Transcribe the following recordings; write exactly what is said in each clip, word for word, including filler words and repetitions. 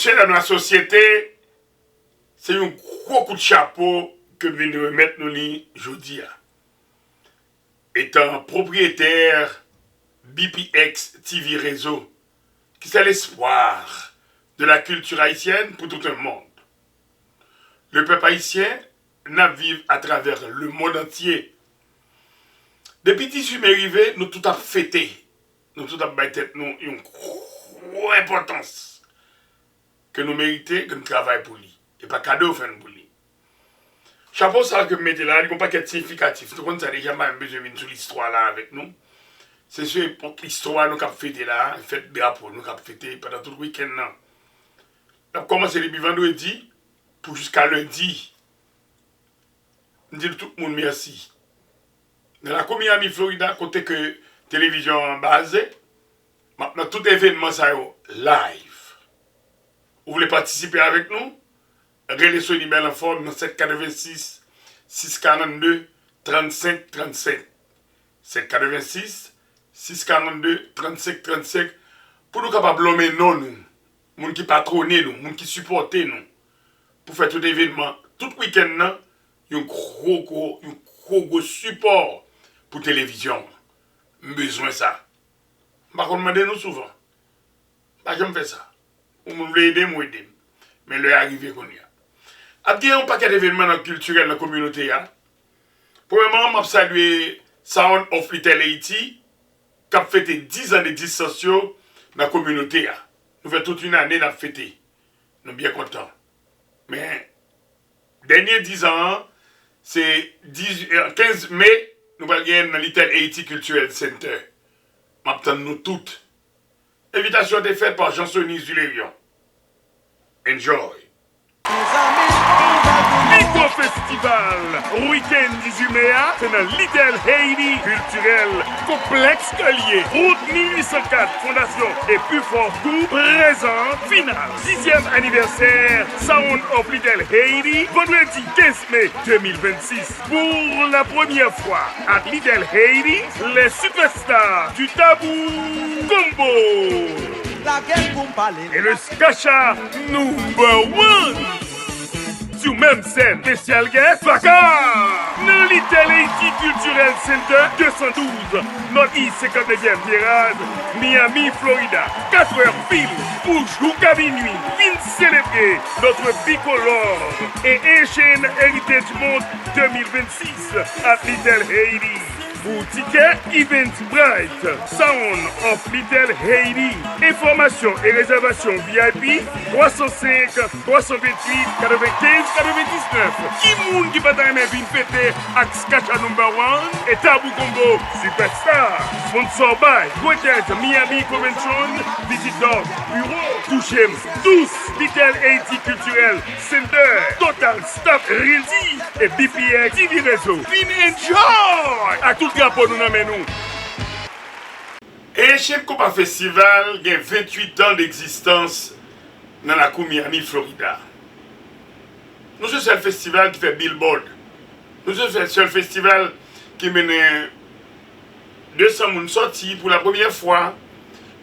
Mesye dam, lasosyete, se yon gwo kout chapo ke m vin remèt nou li jodi a. Étant propriétaire B P X T V Réseau, qui c'est l'espoir de la culture haïtienne pour tout un monde. Le pèp ayisyen, n ap viv atravè lemonn antye. Depi dizuit me rive, nou tout ap fete. Nou tout ap bay tèt nou yon gwo enpòtans ke nou merite, ke n travay pou li. E pa kado yo fè n pou li. Chapo sa a ke m mete la, li gon pakèt siyifikatif. Nou konn sa deja, m pa menm bezwen vin sou listwa la avèk nou. Se sou epòk istwa nou k ap fete la, fèt drapo nou k ap fete pandan tout wikenn nan. N ap kòmanse depi vandredi pou jiska lendi. M di tout moun mèsi. Nan lakou Miami, Florida, kote ke televizyon an baze, m ap nan tout evènman sa yo live. Ou vle patisipe avèk nou? Rele Sony Bèl Anfòm nan sèt katrevensis, sis karannde, trannsenk trannsenk. Sèt katrevensis, sis karannde, trannsenk trannsenk, pou nou kapab lonmen non nou, moun ki patwone nou, moun ki sipòte nou, pou fè tout evènman, tout wikenn nan, yon gwo, gwo, yon gwo, gwo sipò pou televizyon an. M bezwen sa. M pa konn mande nou souvan. M pa janm fè sa. Yon moun vle ede m, ou ede m. Men lè a rive kounye a. Ap gen yon pakèt evènman nan kiltirèl nan kominote a. Premyèman, m ap salye Sound of Little Haiti, k ap fete diz an egzistans yo nan kominote a. Nou fè tout yon ane n ap fete. Nou byen kontan. Men, dènye diz an an, se diz, eh, kenz me, nou pral genyen nan Little Haiti Cultural Center. M ap tann nou tout. Envitasyon an te fèt pa Jean Sony Zulerion. Enjoy! Pi gwo festival wikenn dizuit me a, se nan Little Haiti Cultural Complex ke l ye. Wout mil uit san kat, Fondasyon Epifò Group prezan final dizyèm anivèsè Sound of Little Haiti, vandredi kenz me de mil vennsis. Pour la première fois at Little Haiti, les superstars du Tabou Combo et le Skacha Number One. Sou menm sèn, special guest, Faka! Nan Little Haiti Cultural Center, de san douz North East senkantnevyèm Vieras, Miami, Florida. Kat è pil pou jou ka vini. Vin selebre notre bicolore et Haitian Heritage Month de mil vennsis at Little Haiti. Pou tikè, Eventbrite, Sound of Little Haiti. Enfòmasyon e rezèvasyon V I P, twa san senk, twa san venntuit, katrevenkenz, katrevendiznèf. Ki moun ki pa ta renmen vin fete ak Skacha Number One e Tabou Combo Superstar? Sponsor by Greater Miami Convention, Visit Dog, Bureau, Touche M, Tous, Little Haiti Cultural Center, Total Staff Realty e B P X T V Réseau. Vin enjoy! Ak tout drapo nou nan men nou. Haitian Compa Festival gen venntuit an d'egzistans nan lakou Miami, Florida. Nou se sèl festival ki fè billboard. Nou se sèl festival ki mennen de san moun sòti pou la premyè fwa.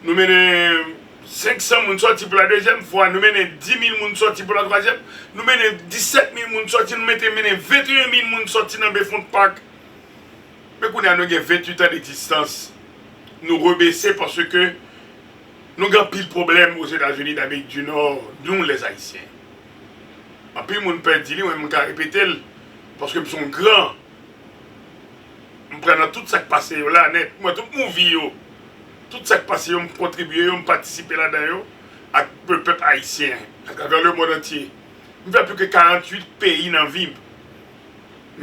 Nou mennen senk san moun sòti pou la dezyèm fwa. Nou mennen dis mil moun sòti pou la twazyèm. Nou mennen disèt mil moun sòti. Nou mete mennen venteyen mil moun sòti nan Bayfront Park. Men kounye a nou gen venntuit an d'egzistans. Nou rebese paske nou gen anpil pwoblèm Ozetazini Damerik di Nò, nou lèzayisyen. Anpil moun pè di li, mwen m ka repete l, paske m se yon gran. M pran nan tout sa k pase yo la nèt. M wè tout mouvi yo, tout sa k pase yo, m kontribye yo, m patisipe ladan yo, ak le pèp ayisyen, atravè lemonn antye. M fè plis ke karanntuit peyi nan vi m.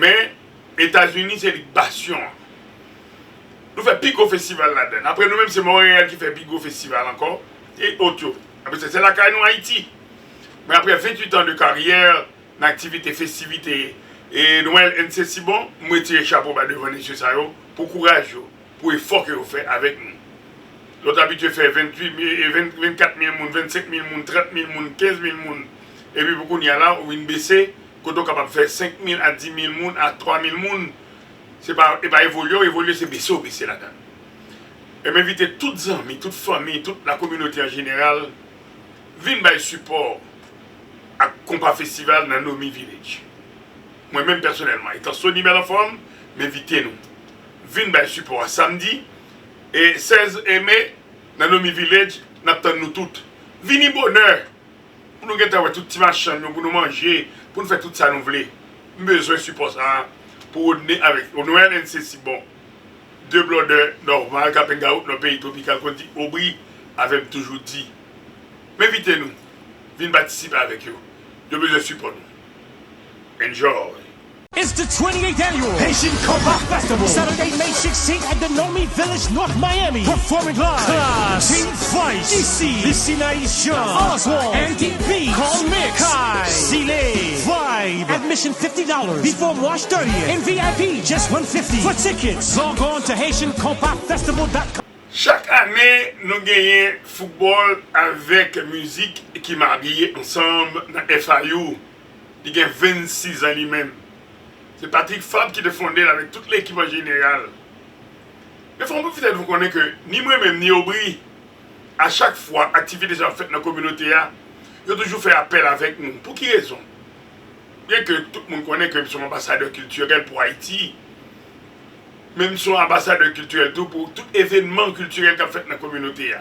Men, Etazini se li k basyon an. Nou fè pi gwo festival ladan. Apre nou menm, se Monreyal ki fè pi gwo festival ankò, e ot yo. Apre sa, se lakay nou Ayiti. Men apre venntuit an de karyè, nan aktivite, festivite, e Nwèl, èn sesi bon, m retire chapo ba devan mesye sa yo pou kouraj yo, pou efò ke yo fè avèk nou. Lè w t abitye fè venntuit mil, e ven, vennkat mil moun, vennsenk mil moun, trant mil moun, kenz mil moun, epi pou kounye a la, ou vin bese, kote w kapab fè senk mil a dis mil moun, a twa mil moun. Se pa, e pa evolye w evolye, se bese w bese ladan. E m envite tout zanmi, tout fanmi, tout la kominote an jeneral, Vin bay sipò ak Konpa Festival nan Nomi Village. Mwen menm pèsonèlman, etan Sony Bèl Anfòm, m envite nou. Vin bay sipò a samdi e sèz me nan Nomi Village, n ap tann nou tout. Vini bonè pou nou gentan wè tout ti machann yo, pou nou manje, pou nou fè tout sa nou vle. M bezwen sipò sa a pou Rodney avèk Noël N C Sibon. De blòdè nòmal k ap hangout nan peyi twopikal konn di Obri avè m toujou di. M envite nou vin patisipe avèk yo. Yo bezwen sipò nou. Enjoy! It's the twenty-eighth annual Haitian Compa Festival, Saturday, May sixteenth at the Nomi Village, North Miami. Performing live, Klass, Team Vice, D C, Lycina Haitian, Oswald, Andy B, Carl Mix, Kai, Zile, Vibe. Admission fifty dollars before March thirtieth and V I P just one fifty. For tickets, log on to Haitian Compa Festival dot com. Chak ane, nou genyen foutbòl avèk mizik ki marye ansanm nan F I U. Li gen vennsis an li menm. Se Patrick Fabre ki te fonde l avèk tout lekip an jeneral. Men fò m pwofite fè nou konnen ke ni mwen menm, ni Obri, a chak fwa aktivite sa ap fèt nan kominote a, yo toujou fè apèl avèk nou. Pou ki rezon? Byenke tout moun konnen ke m se yon anbasadè kiltirèl pou Ayiti, men m se yon anbasadè kiltirèl tou pou tout evènman kiltirèl k ap fèt nan kominote a.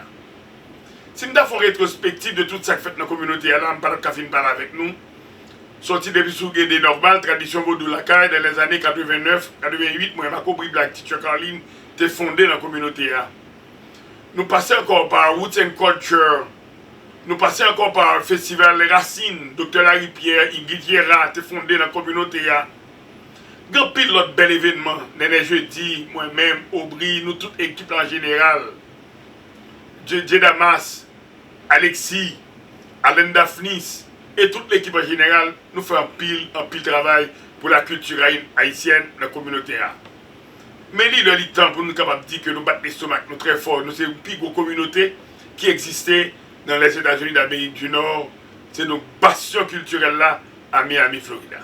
Si m ta fè yon retwospektif de tout sa k fèt nan kominote a la, m pa t ap ka fin pale avèk nou. Sòti depi sou Gede Nòmal, tradisyon vodou lakay, nan lèzane katrevennnèf, katrevennuit, mwen menm ak Obri Black, Teacher Carlin, te fonde nan kominote a. Nou pase ankò pa Roots and Culture. Nou pase ankò pa Festival Rasin, Doktè Laripyè, Ingrid Hiera te fonde nan kominote a. Gen anpil lòt bèl evènman, Nènè Jedi, mwen menm, Obri, nou tout ekip la an jeneral. Dye, Dye Damas, Alexis, Allen Daphnis, e tout lekip an jeneral, nou fè anpil, anpil travay pou la kilti ayi-, ayisyèn nan kominote a. Men li lè li tan pou nou kapab di ke nou bat lestomak nou trè fò. Nou se pi gwo kominote ki egziste nan Lèzetazini Damerik di Nò. Se nou bastyon kiltirèl la a Miami, Florida.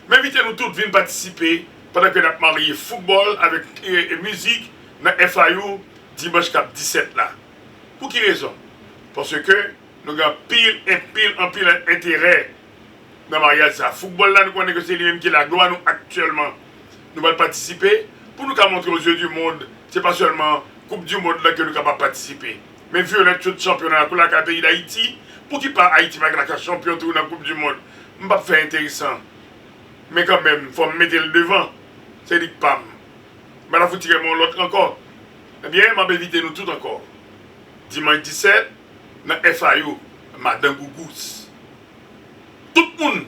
M envite nou tout vin patisipe pandan ke n ap marye foutbòl avèk, e, e, mizik nan F I U dimanch k ap disèt la. Pou ki rezon? Paske nou gen anpil, anpil, anpil enterè nan maryaj sa. Foutbòl la, nou konnen ke se li menm ki laglwa nou aktyèlman. Nou pral patisipe pou nou ka montre aux yeux du monde, se pa sèlman Koup di Mond la ke nou kapab patisipe. Men Violet tout chanpyon nan lakou lakay peyi Dayiti, pouki pa Ayiti pa ka chanpyon tou nan Koup di Mond? M p ap fè enteresan. Men kanmenm, fò m mete l devan. Se li k pa m. M pa ta fout tire men yon lòt ankò. Ebyen, m ap envite nou tout ankò. Dimanch disèt, nan F I U, Madan Gougous. Tout moun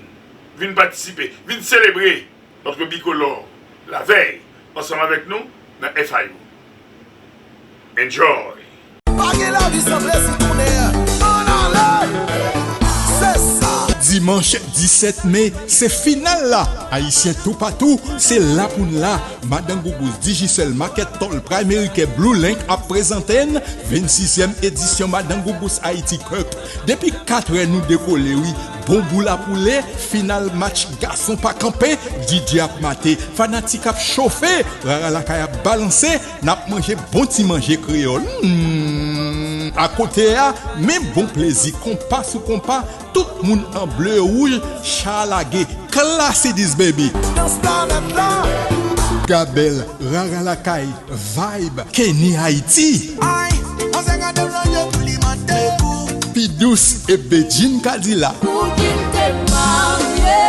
vin patisipe, vin selebre notre bicolore la veille, ansanm avèk nou nan F I U. Enjoy! Pa gen lavi san plezi, kounye a. Ann ale! Se sa! Dimanch disèt me, se final la. Ayisyen toupatou, se la pou n la. Madan Gougous, Digicel, Market Tall, Primerica, Blue Link ap prezante n vennsizyèm edisyon Madan Gougous Haiti Cup. Depi katrè nou dekole wi. Bon boul ap woule, final match gason pa kanpe, D J ap mate, fanatik ap chofe, rara lakay ap balanse, n ap manje bon ti manje kreyòl. Hmm. Akote a, men bon plezi, konpa sou konpa, tout moun an ble e wouj, cha lage, Classidies baby. Dans planète la. Gabel, rara lakay, Vibe, Kenny Haiti. Ay, panse gade blan yo pou li mande pou. Pi dous e Bedjine Kadila. Pou ki n te marye.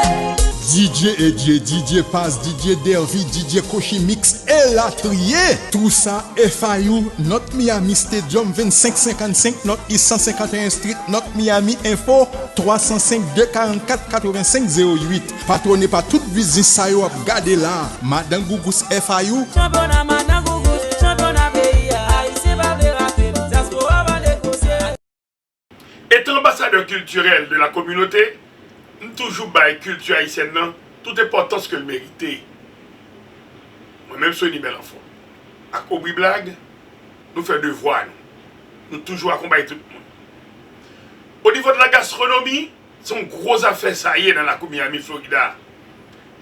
D J Edje, D J Paz, D J Dervy, D J Koshi Mix, elatriye. Tou sa F I U, North Miami Stadium, vennsenk senkannsenk North East san senkanteyen Street, North Miami. Enfo, twa san senk, de karannkat, katrevensenk zewo uit. Patwone pa tout biznis sa yo ap gade la. Madan Gougous F I U. Chanpyona Madan Gougous, chanpyona peyi a. Ayisyen pa vle rate l, dyaspora pa negosye. Etan anbasadè kiltirèl de la kominote, m toujou bay kilti ayisyèn nan tout enpòtans ke l merite. Mwen menm Sony Bèl Anfòm ak Obri Blag, nou fè devwa nou. Nou toujou akonpaye tout moun. O nivo de la gastronomi, se yon gwo zafè sa ye nan lakou Miami, Florida.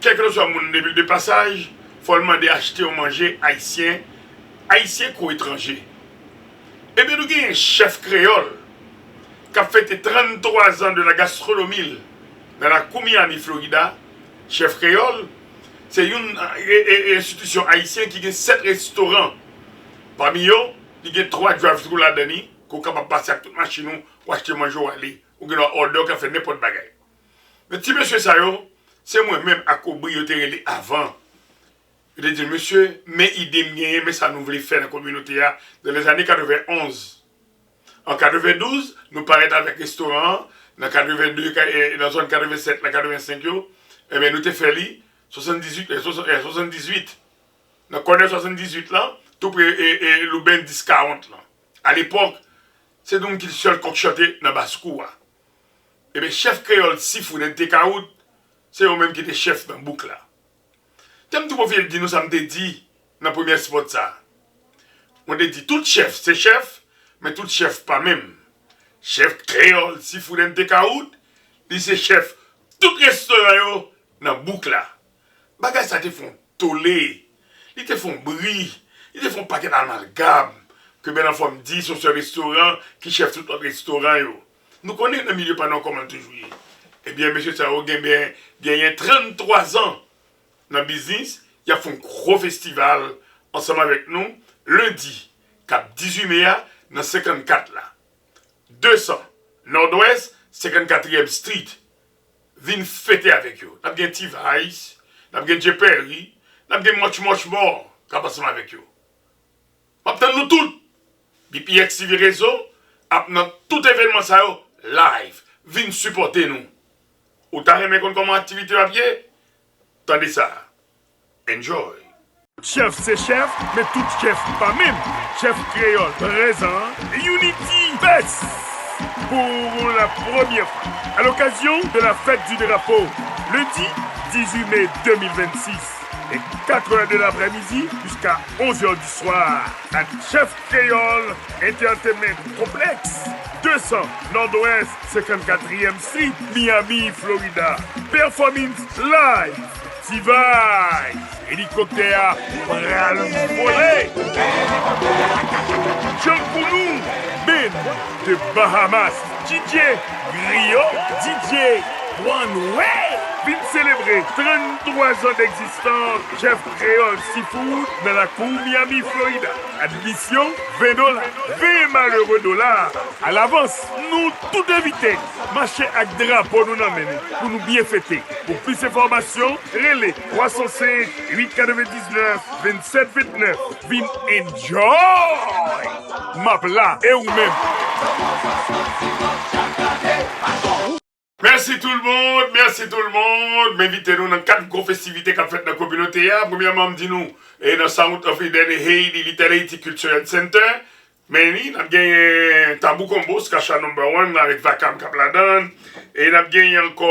Kèlkeswa moun depi l de pasaj, fò l mande achte yon manje ayisyen, ayisyen kou etranje. Ebyen, nou genyen chèf kreyòl k ap fete tranntwa zan de la gastronomi l nan lakou Miami, Florida. Chèf Kreyòl se youn e, e, e enstitisyon ayisyen ki gen sèt restoran. Pami yo, li gen twa drive-thru ladan li, ke w kapab pase ak tout machin ou, w achte manje w ale. Ou gen dwa òdè, w ka fè nenpòt bagay. Men ti mesye sa yo, se mwen menm ak Obri yo te rele avan. Yo te di, "Mesye, men ide m genyen, men sa nou vle fè nan kominote a." Nan lèzane katrevenonz. An katrevendouz, nou parèt avèk restoran an. Nan katrevende, ka- e, nan zòn katrevensèt la, katrevensenk yo, ebyen, nou te fè li swasanndizuit, e, swasann- e, swasanndizuit. Nan kònè swasanndizuit lan, tou pre e, e, Louben dis kawant lan. Alepòk, se nou ki te sèl kòk chante nan baskou a. Ebyen, chèf Kreyòl Seafood and Takeout, se yo menm ki te chèf nan bouk la. Te m tou pwofite di nou sa m te di nan premyè spòt sa a. Mwen te di tout chèf se chèf, men tout chèf pa menm. Chèf Kreyòl Seafood and Takeout, li se chèf tout restoran yo nan bouk la. Bagay sa te fè yon tole, li te fè yon bri, li te fè yon pakèt amalgam, ke bèl anfòm di se yon sèl restoran ki chèf tout lòt restoran yo. Nou konnen nan milye pa nou an kòman l toujou ye. Ebyen, mesye sa yo gen byen, genyen tranntwa zan nan biznis, y ap fè yon gwo festival ansanm avèk nou, lendi, k ap dizuit me a, nan senkannkat la. Desan, Nòdwès, senkannkatriyèm Street. Vin fete avèk yo. N ap gen T-Vice, n ap gen Jay Perry, n ap gen much, much more k ap ansanm avèk yo. M ap tann nou tout. B P X T V Rezo ap nan tout evènman sa yo live. Vin sipòte nou. Ou ta renmen konn kòman aktivite yo ap ye? Tande sa. Enjoy. Chèf se chèf, men tout chèf pa menm. Chèf Kreyòl prezan, Unity Fest, pour la première fois, à l'occasion de la fête du drapeau, lundi dix-huit mai deux mille vingt-six, de quatre heures de l'après-midi jusqu'à onze heures du soir, à Chèf Kreyòl Entertainment Complex, deux cents Nord-Ouest, cinquante-quatrième Street, Miami, Florida. Performance live, T-Vice, elikoptè a pral vole. Djankounou Band de Bahamas, D J Griyo, D J One Way. Vin selebre tranntwa zan degzistans Chèf Kreyòl Seafood nan lakou Miami, Florida. Admisyon, ven dola. Ven malere dola. Alavans, nou tout envite. Mache ak drapo nou nan men nou pou nou byen fete. Pou plis enfòmasyon, rele twa san senk, uit katrevendisnèf, vennsèt vennèf. Vin enjoy! M ap la, e ou menm? Mèsi tout le monde, mèsi tout le monde. M envite nou nan kat gwo festivite k ap fèt nan kominote a. Premyèman, m di nou, e nan South of Eden, Haiti, Little Haiti Culture and Center. Men wi, n ap genyen Tabou Combo, Skacha Number One, avèk Vakam k ap ladan l. E n ap genyen ankò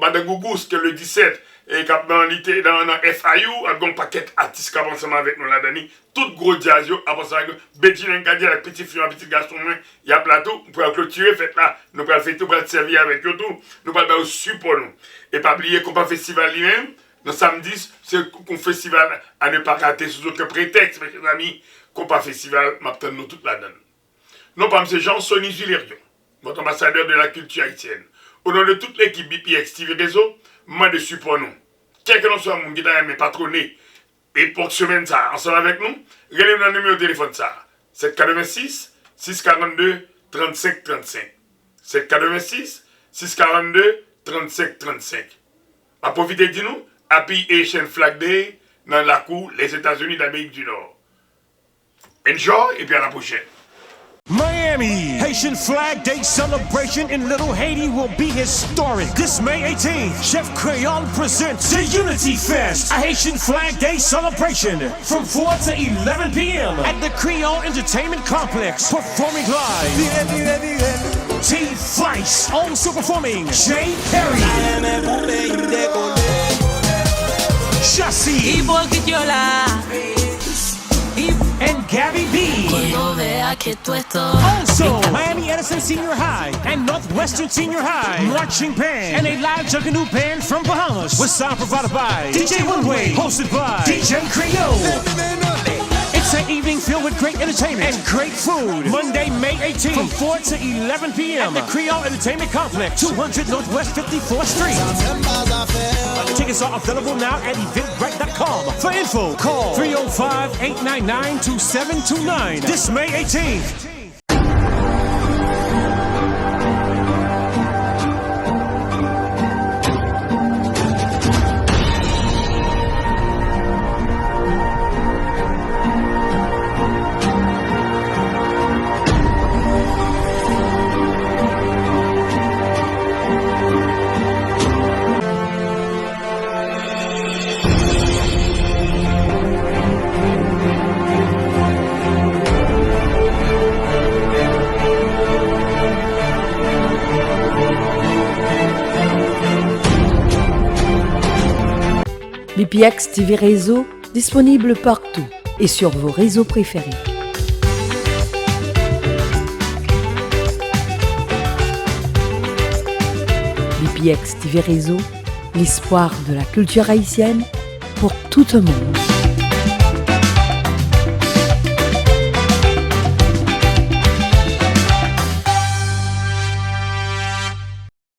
Badangougous, ke le disèt, e k ap nan, li te nan, nan F I U, ap gen yon pakèt atis k ap ansanm avèk nou ladan li. Tout gwo djaz yo ap ansanm avèk nou. Bedjine Nkadi avèk pitit fi mwen, pitit gason mwen, y ap la tou. Nou pral klotire fèt la. Nou pral fete, nou pral sèvi avèk yo tou. Nou pral ba yo sipò nou. E pa bliye Konpa Festival li menm, nan samdi, se yon festival à ne pas rater sous aucun prétexte, mes chers amis. Konpa Festival, m ap tann nou tout ladan l. Non pa m se Jean Sony Julerion, votre ambassadeur de la culture haïtienne. Au nom de toute l'équipe B P X T V Réseau, m mande sipò nou. Kèlkelanswa moun ki ta renmen patwone epòk semèn sa a ansanm avèk nou, rele m nan nimewo telefòn sa a, sèt katrevensis, sis karannde, trannsenk trannsenk. Sèt katrevensis, sis karannde, trannsenk trannsenk. M ap pwofite di nou, Happy Haitian Flag Day nan lakou Lèzetazini Damerik di Nò. Enjoy, epi a la pwochèn. Miami, Haitian Flag Day celebration in Little Haiti will be historic. This May eighteenth, Chef Creole presents the Unity Fest, a Haitian Flag Day celebration from four to eleven p.m. at the Creole Entertainment Complex. Performing live, T-Vice. Also performing, Jay Perry, Chassis, Ipokrit yo la. And Gabby B. Also, Miami Edison Senior High and Northwestern Senior High Marching Band and a live Junkanoo Band from Bahamas with sound provided by D J One Way, hosted by D J Creole. It's an evening filled with Great entertainment and great food. Monday, May eighteenth, from four to eleven p m at the Creole Entertainment Complex, two hundred Northwest fifty-fourth Street. Tickets are available now at eventbrite dot com. For info, call three oh five, eight nine nine, two seven two nine. This May eighteenth. B P X T V Réseau, disponible partout et sur vos réseaux préférés. B P X T V Réseau, l'espoir de la culture haïtienne pour tout un monde.